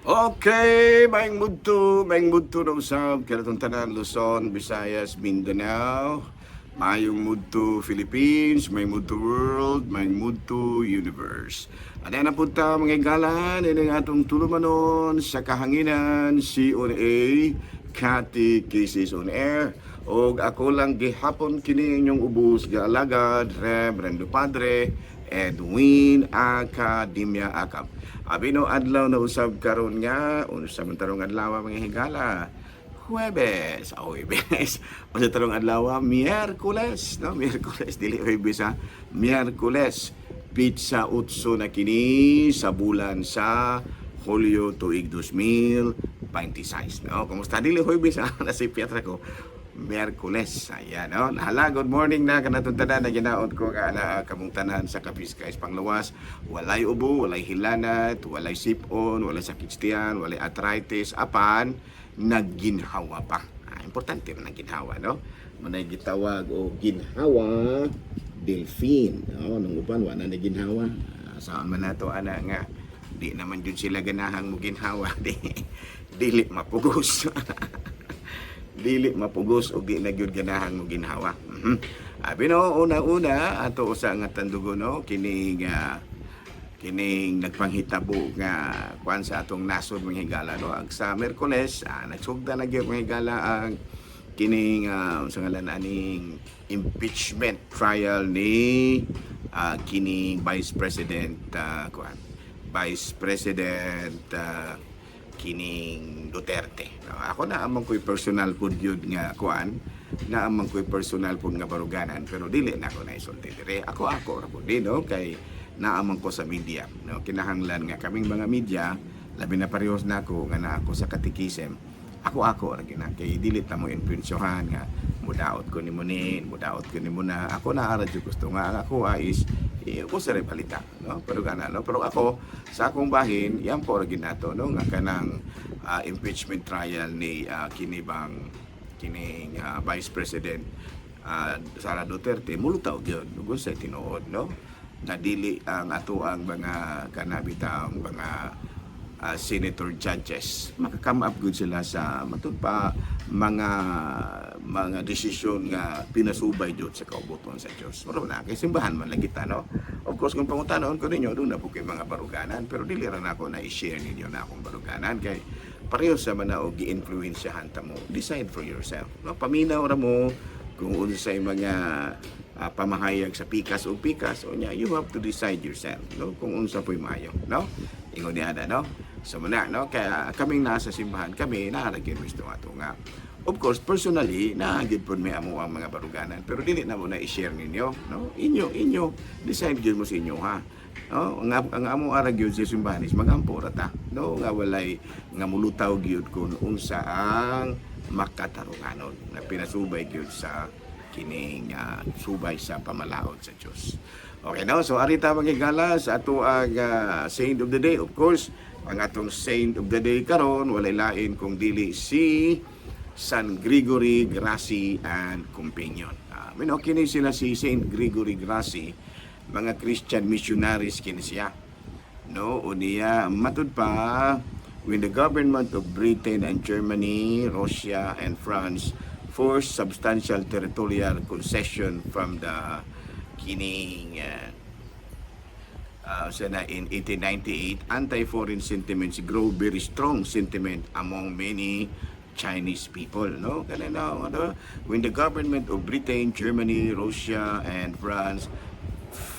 Okay, maayong mudto na usab kanatong tanan, Luzon, Visayas, Mindanao. Maayong mudto Philippines, maayong mudto world, maayong mudto universe. Ano na punta, mga higala, ini ang atong tulumanon sa kahanginan, COA, Catechesis on Air. Og ako lang gihapon kini inyong ubos ga alagad, Reverendo Padre Edwin Academia Acap. Abi no, adlaw na usab karon nga unsa man tarong adlaw, mga higala? Huwebes, oh, Huwebes. Unsa tarong adlaw? Miyerkules, no? Miyerkules, dili Huwebes ha. Miyerkules. Petsa 8 na kini sa bulan sa Hulyo, tuig 2026. No? Kumusta? Dili Huwebes ha. Nasa Pietra ko. Miyerkules. Ayan, no? Hala, good morning na kanatong tanan na ginaot ko ka na kamong tanan sa Kapiskais Panglawas. Walay ubo, walay hilanat, walay sipon, walay sakit sa tiyan, walay arthritis, apan nagginhawa pa. Ah, importante man ang ginhawa, no? Manay gitawag o ginhawa delphine. No, nung uban wa na ginhawa. Ah, saan man nato ana nga di naman jud sila ganahang mo ginhawa, di dili mapugos. Dili mapugos og di na gyud ganahan mo ginhawa. Abi no, una-una ato usa nga tandugo, no, kining kining nagpanghitabo nga kuan sa atong nasod, mga higala, no. Ang sa Miyerkules, nagsugda na gyud, mga higala, ang kining sa ngalan aning impeachment trial ni kining Vice President kuan Vice President kining Duterte. No, ako na amang ko'y personal pud yun nga kuan, na amang ko'y personal pud nga baruganan, pero dili na ako na isulti dire. Ako ako ra pud din, no, kay naamang ko sa media. No, kinahanglan nga kaming mga media, labi na parehos nako nga naa ako sa katikisem, ako ako ra gina kay dili ta mo influensyohan nga mudaot ko nimo ni, mudaot ko nimo na. Ako na ara jud gusto nga ang ako is ko sa balita, no? Pero gana, no, pero ako sa akong bahin yan po ra ginato, no, nga kanang impeachment trial ni kini bang kining Vice President Sara Duterte mulutaw gyud ug sa tinuod, no, na dili ang ato ang mga kanabitaong mga senator judges maka-come up good sila sa matud pa mga desisyon nga pinasubay jud sa kaubuton sa Dios. Pero na kay simbahan man lagi ta, no. Of course, kung pangutanon ko ninyo, doon na po kay mga baruganan, pero dili ra na ako na i-share ninyo na akong baruganan kay pareho sa man na og gi-influensyahan ta mo. Decide for yourself, no? Paminaw ra mo kung unsay mga pamahayag sa pikas o pikas o nya, you have to decide yourself, no, kung unsa po'y maayo, no, ingon ni ana, no. So muna, no, kaya kaming nasa simbahan, kami naa gyud gusto ato nga of course personally naa gyud pud may amo ang mga baruganan, pero dili na mo na i-share ninyo, no. Inyo inyo decide gyud mo sa inyo ha, no. Ang amo ara gyud sa simbahan is magampo ra ta, no, nga walay nga mulutaw gyud kung unsa ang makatarunganon na pinasubay gyud sa kining subay sa pamalaod sa Dios. Okay, no? So arita, mga higala, sa ato ang saint of the day. Of course, ang atong saint of the day karon walay lain kung dili si San Gregory Grassi and Companion. Kini sila si Saint Gregory Grassi, mga Christian missionaries kini siya. No, unya matud pa when the government of Britain and Germany, Russia and France forced substantial territorial concession from the kining sana in 1898, anti-foreign sentiments grow very strong sentiment among many Chinese people, no? Kana na ano, when the government of Britain, Germany, Russia and France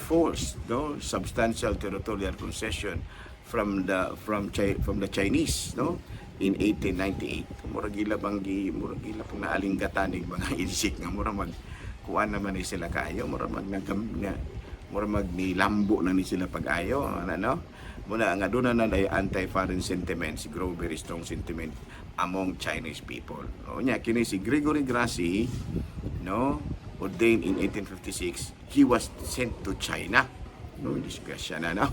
forced, no, substantial territorial concession from the Chinese, no, in 1898, murag gila bang gi murag gila pong naalinggatan ning mga insik nga murag mag kuan naman ni sila kaayo, murag mag nagam nga murag mag nilambo na ni sila pag-ayo ano, no. Muna nga doon na na anti-foreign sentiments grow very strong sentiment among Chinese people, no. Nya kini si Gregory Grassi, no, ordained in 1856, he was sent to China, no. Disgrasya na, no.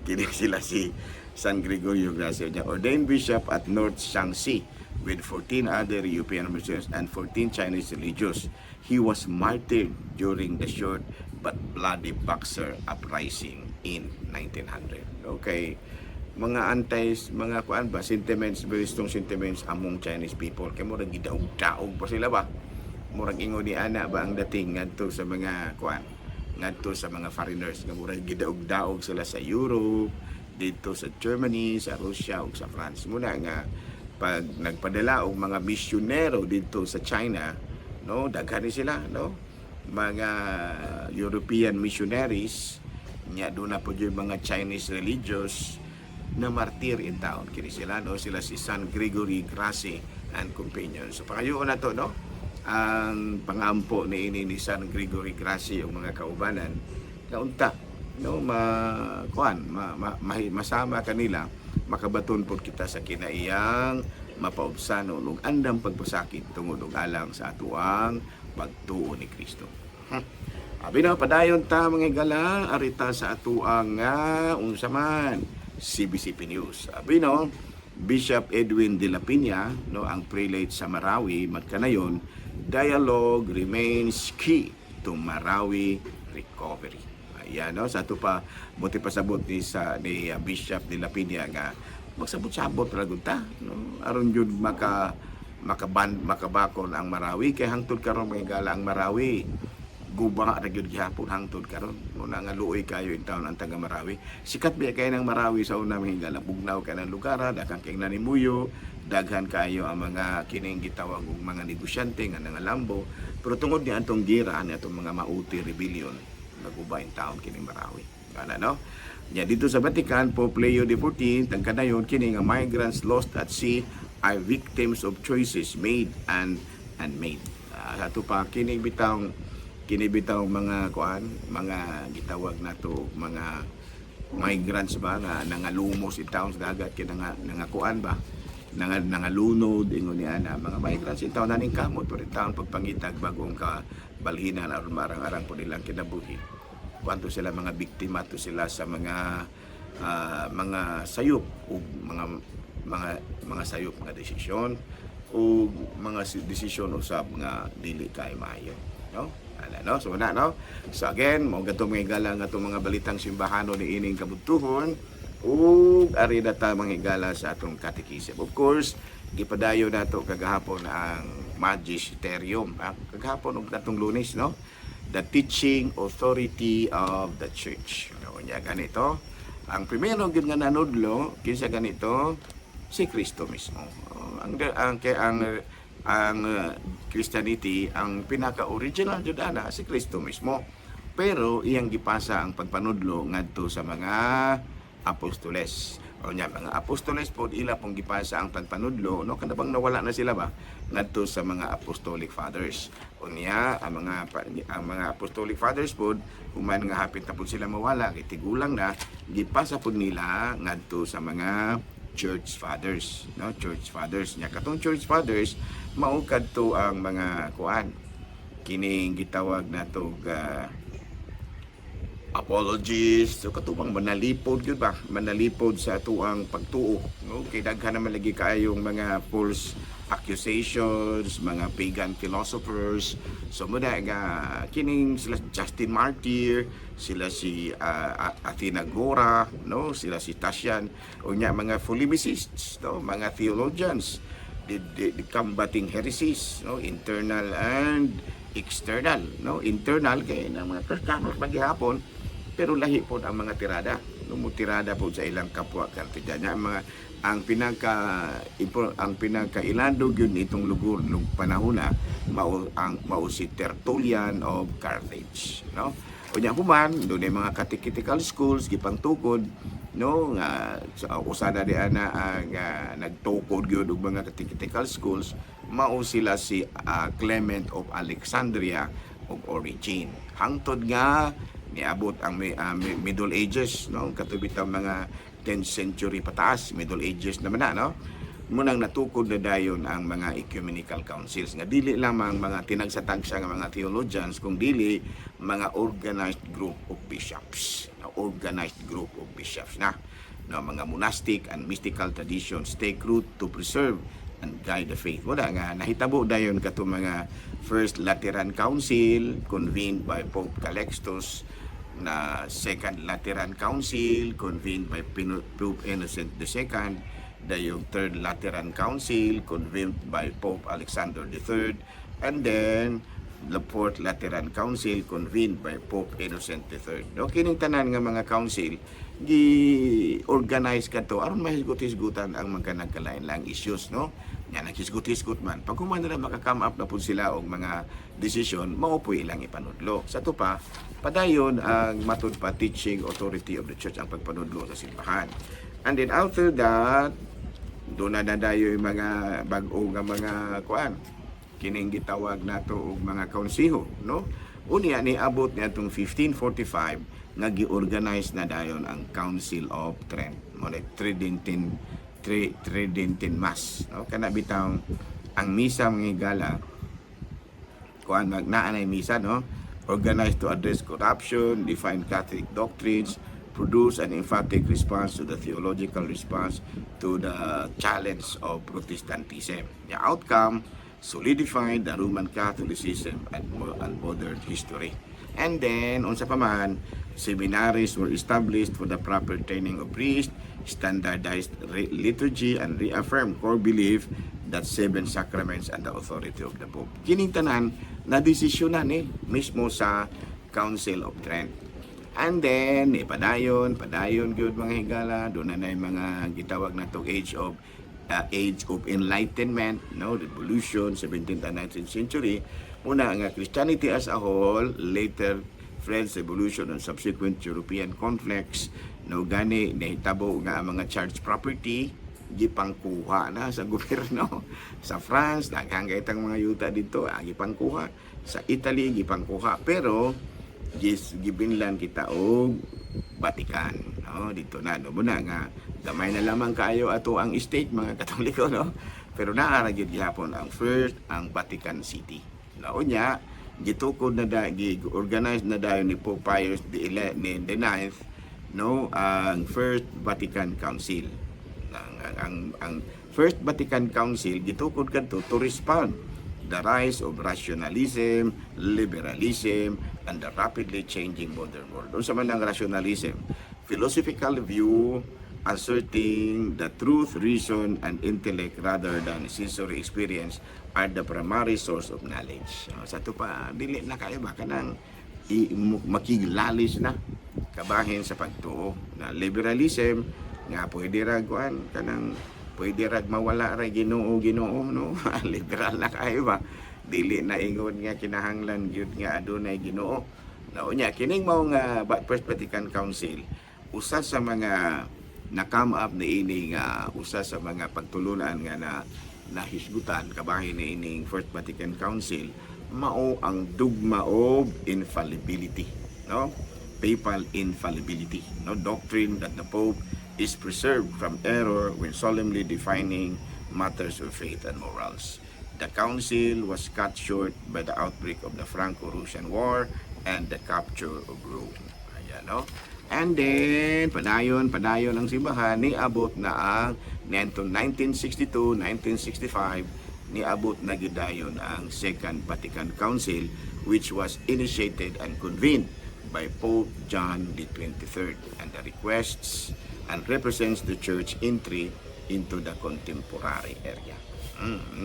Kini sila si San Gregorio Grassi niya, ordained bishop at North Shaanxi with 14 other European missionaries and 14 Chinese religious. He was martyred during the short but bloody Boxer Uprising in 1900. Okay. Mga anti, mga kuan ba, sentiments, very strong sentiments among Chinese people kay murag gidaog-daog pa sila ba, murag ingon ni ana ba ang dating ngadto sa mga kuan, ngadto sa mga foreigners nga murag gidaog-daog sila sa Europe, dito sa Germany, sa Russia ug sa France. Muna nga pag nagpadala og mga misyonero dito sa China, no, daghan ni sila, no, mga European missionaries nya. Doon na po yung mga Chinese religious na martir in town kini sila, no, sila si San Gregory Grace and Companions. So pangayoon na to, no, ang pangampo ni ini ni San Gregory Grace ug mga kaubanan kaunta, no, ma kuan ma, ma, masama kanila, makabaton pod kita sa kinaiyang mapaubsanon ug andam pagpasakit tungod og alang sa atuang pagtuo ni Kristo. Abi na, padayon ta, mga higala, arita sa atuang nga unsa man CBCP News. Abi no, Bishop Edwin de la Peña, no, ang prelate sa Marawi, magkanayon, "Dialogue remains key to Marawi recovery." Ayan, no, sa ato pa buti pasabot ni sa ni Bishop de la Peña nga magsabot-sabot ra gud ta, no, aron jud makaban makabakon ang Marawi, kay hangtod karon, mga higala, ang Marawi guba ra gyud gihapon hangtod karon. Muna nga luoy kayo in town ang taga Marawi. Sikat biya kay ng Marawi sa una, mga higala, bugnaw kay ng lugar, daghan kay nanimuyo, daghan kayo ang mga kining gitawag og mga negosyante nga nangalambo, pero tungod ni antong gira ni atong mga Maute rebellion, naguba in town kining Marawi kana, no. Nya dito sa Vatican, Pope Leo XIV tangkanayon kini nga "Migrants lost at sea are victims of choices made and unmade." Ato pa kini bitawng mga kuan, mga gitawag nato mga migrants ba nga nangalumos in town sa dagat, kay nga nangakuan ba, nangalunod, ingon ni ana mga migrants in town, naning kamot pero in town pagpangitag bagong kabalhinan aron marang-arang po nilang kinabuhi. Kuanto sila, mga biktima to sila sa mga sayop ug mga sayop mga desisyon ug mga desisyon usab nga dili kay maayo, no. Ala, no, so na, no, so again, mao gadto, mga higala, nga atong mga balitang simbahano ni ining kabudtuhon ug ari na ta, mga higala, sa atong catechism. Of course, gipadayon nato kagahapon ang magisterium, kagahapon ug katong Lunes, no, the teaching authority of the church, no. Nya ganito ang primero gyud nga nanudlo, kinsa ganito? Si Kristo mismo. Oh, ang kay ang Christianity, ang pinaka-original jud ana si Kristo mismo. Pero iyang gipasa ang pagpanudlo ngadto sa mga apostoles. O nya mga apostoles po ila pong gipasa ang pagpanudlo, no, kana bang nawala na sila ba, ngadto sa mga apostolic fathers. Unya ang mga apostolic fathers pod, human nga hapit na pud sila mawala kay tigulang na, gipasa pud nila ngadto sa mga church fathers, no, church fathers. Nya katong church fathers mao kadto ang mga kuan, kining gitawag nato apologists. So katubang manalipod gyud ba, manalipod sa atuang pagtuo, no, kay daghan naman lagi kaayong mga false accusations, mga pagan philosophers. So muna nga kining sila Justin Martyr, sila si Athenagora, no, sila si Tatian, unya mga polemicists, no, mga theologians, the combating heresies, no, internal and external, no. Internal kay ng mga Kristiyanos maghihapon, pero lahi po ang mga tirada, no, tirada po sa ilang kapwa Kartidya. Ang mga ang pinaka ilandog yun itong lugar nung panahon na mao ang mao si Tertullian of Carthage, no. Unya human doon ay mga catechetical schools gipangtukod, no, nga sa usada di ana ang nagtukod gyud og mga catechetical schools mao sila si Clement of Alexandria ug Origen, hangtod nga niabot ang Middle Ages, no, katubit ang mga 10th century pataas, Middle Ages naman na, no. Munang natukod na dayon ang mga ecumenical councils nga dili lamang mga tinagsa-tagsa nga mga theologians kung dili mga organized group of bishops, na organized group of bishops na, no, mga monastic and mystical traditions take root to preserve and guide the faith. Wala nga nahitabo dayon kato mga First Lateran Council convened by Pope Calixtus. na Second Lateran Council convened by Pope Innocent II, dayong Third Lateran Council convened by Pope Alexander III, and then the Fourth Lateran Council convened by Pope Innocent III. No, kining tanan nga mga council gi-organize kato aron mahisgot-hisgutan ang mga nagkalain-laing issues, no? Nya naghisgot-hisgot man. Pag human nila maka-come up na pud sila og mga desisyon, mao po ilang ipanudlo. Sa ato pa, padayon ang matud pa teaching authority of the church ang pagpanudlo sa simbahan. And then after that, doon na dayo yung mga bag-o nga mga kuan, kining gitawag nato og mga konseho, no? Unya niabot niadtong 1545 nga gi-organize na dayon ang Council of Trent mo, like Tridentine Mass, no? Kana bitaw ang misa, mga higala, kuan, mag naa nay misa, no? Organized to address corruption, define Catholic doctrines, produce an emphatic response to the theological response to the challenge of Protestantism. The outcome solidified the Roman Catholicism and modern history. And then, unsa pa man, seminaries were established for the proper training of priests, standardized liturgy, and reaffirmed core belief that seven sacraments and the authority of the Pope. Kining tanan na desisyonan eh, mismo sa Council of Trent. And then, padayon, padayon gyud, mga higala, doon na yung mga gitawag na to age of enlightenment, no, revolution, 17th and 19th century. Una nga Christianity as a whole, later French Revolution and subsequent European conflicts, no? Gani nahitabo nga ang mga church property gipangkuha na sa gobyerno. Sa France, daghang itang mga yuta dito, gipangkuha. Sa Italy, gipangkuha. Pero gis gibinlan kita og Vatican, no? Dito na, no? Muna nga gamay na lamang kaayo ato ang state, mga Katoliko, no? Pero naa ra gyud gihapon ang first, ang Vatican City. No, unya gitukod na da, gi-organize na dayon ni Pope Pius the ninth, no, ang First Vatican Council. Ang First Vatican Council gitukod kadto to respond the rise of rationalism, liberalism, and the rapidly changing modern world. Unsa man ang rationalism? Philosophical view asserting the truth, reason, and intellect rather than sensory experience are the primary source of knowledge. Sa ato pa, dili na kayo ba kanang makilalis na kabahin sa pagtuo na liberalism nga pwede ra kuan, kanang pwede rag mawala ra Ginoo Ginoo, no? Liberal na kayo ba, dili na ingon nga kinahanglan gyud nga adunay Ginoo na. Unya kining mao nga First Vatican Council, usa sa mga na-come up na ini nga usa sa mga pagtulunan nga na nahisgutan kabahin ni ining First Vatican Council mao ang dogma of infallibility, no? Papal infallibility, no? Doctrine that the Pope is preserved from error when solemnly defining matters of faith and morals. The council was cut short by the outbreak of the Franco-Russian War and the capture of Rome. Ayan, no? And then, padayon, padayon ang simbahan, niabot na ang 1962, 1965, niabot na gidayon ang Second Vatican Council, which was initiated and convened by Pope John the 23rd and the requests and represents the church entry into the contemporary area.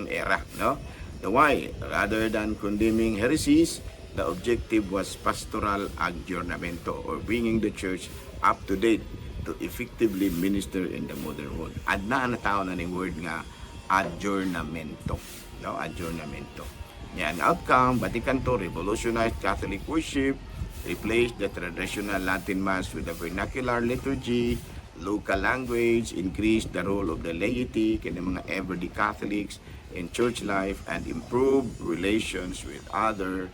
Era, no? The why, rather than condemning heresies, the objective was pastoral aggiornamento or bringing the church up to date to effectively minister in the modern world. Adna na tao na ning word nga aggiornamento. No, aggiornamento. Yan, outcome, Vatican II revolutionized Catholic worship, replaced the traditional Latin Mass with the vernacular liturgy, local language, increased the role of the laity, kini mga everyday Catholics in church life, and improved relations with other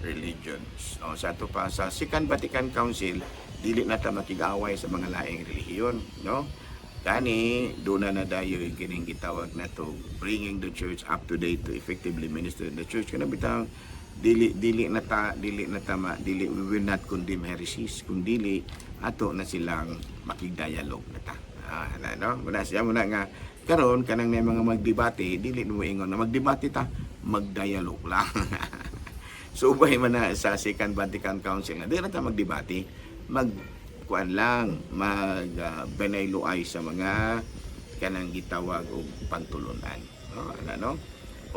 religions. No, sa ato pa sa Second Vatican Council, dili na ta makig-away sa mga laing relihiyon, no? Kani doon na nadayo yung kining gitawag na to bringing the church up to date to effectively minister in the church. Kana bitang dili na tama dili, we will not condemn heresies kung dili ato na silang makig-dialogue na ta. Na, no? Muna siya muna nga karon kanang may mga magdebate, dili mo ingon na magdebate ta, magdialogue lang. So ubay man na sa Second Vatican Council nga di ra ta magdebate, mag kuan lang, mag banayloay sa mga kanang gitawag og pantulunan. No, ana, no?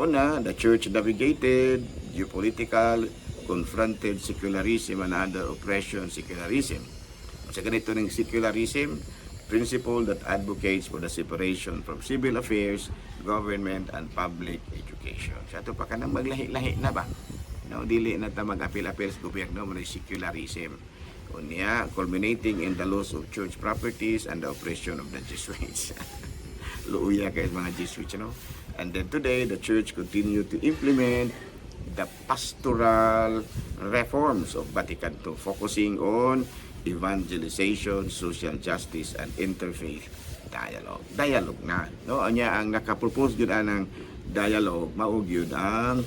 Una, the church navigated geopolitical, confronted secularism and other oppression secularism. Sa ganito ng secularism, principle that advocates for the separation from civil affairs, government, and public education. Sa ato pa kanang maglahi-lahi na ba? No, dili na ta mag-apil-apil sa gobyerno mo, secularism. Unya, culminating in the loss of church properties and the oppression of the Jesuits. Luuya kay mga Jesuits, no? And then today, the church continue to implement the pastoral reforms of Vatican II, focusing on evangelization, social justice, and interfaith dialogue. Dialogue na. No? Anya, ang nakapropose gyud anang dialogue, mao gyud ang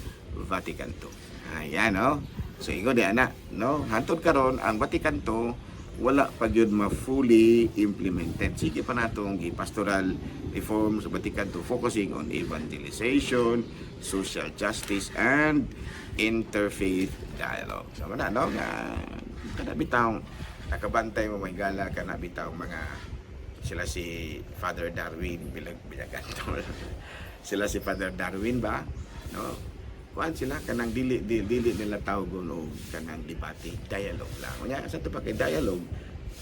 Vatican II. Ayan, no? So, ingon di ana, no? Hantod karon ang Vatican II wala pa gyud ma-fully implemented. Sige pa natong pastoral reforms sa Vatican II, focusing on evangelization, social justice, and interfaith dialogue. So, wala, no? Nga, kada bitaw nakabantay mo may gala kana bitaw mga sila si Father Darwin bilag bilaganto sila si Father Darwin ba, no? Kuan sila kanang dili nila tawgon og kanang debate, dialogue lang. Unya sa to pa kay dialogue,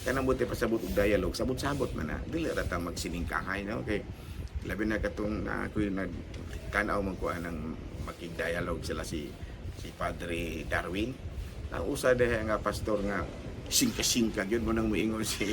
kanang buti pasabot og dialogue, sabot-sabot man na, dili ra ta magsiningkahay, no? Kay labi na katong na ako'y nag tan-aw man kuan ng makig-dialogue sila si Padre Darwin. Ang usa diha nga pastor nga singka-singka gyud mo nang moingon si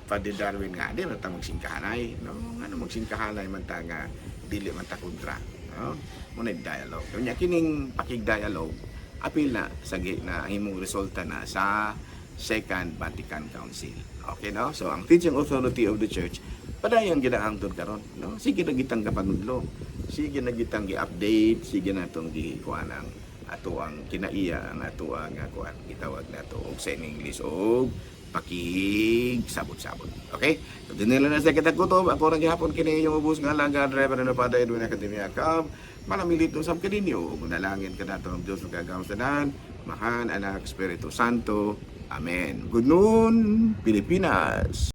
Padre Darwin nga di ra ta magsingkahanay, no? Ngano magsingkahanay man ta nga dili man ta kontra, no? Mo na dialogue. Unya kining pakig-dialogue apil na sa na himong resulta na sa Second Vatican Council. Okay, no? So ang teaching authority of the church padayon ginaangtod karon, no? Sige na gitang kapanudlo. Sige na gitang gi-update, sige na tong gikuan ang ato ang kinaiya, ang ato ang kuan gitawag nato og sa in English og pakig sabot-sabot. Okay? So, dinila na sa kitakutob, ako ra gihapon kini yung ubos nga alagad, Reverend Father Edwin Academia Cab. Manamilit usab kaninyo ug nalangin kanato ang Dios magagahom tanan, Amahan, Anak, Espiritu Santo. Amen. Good noon, Pilipinas.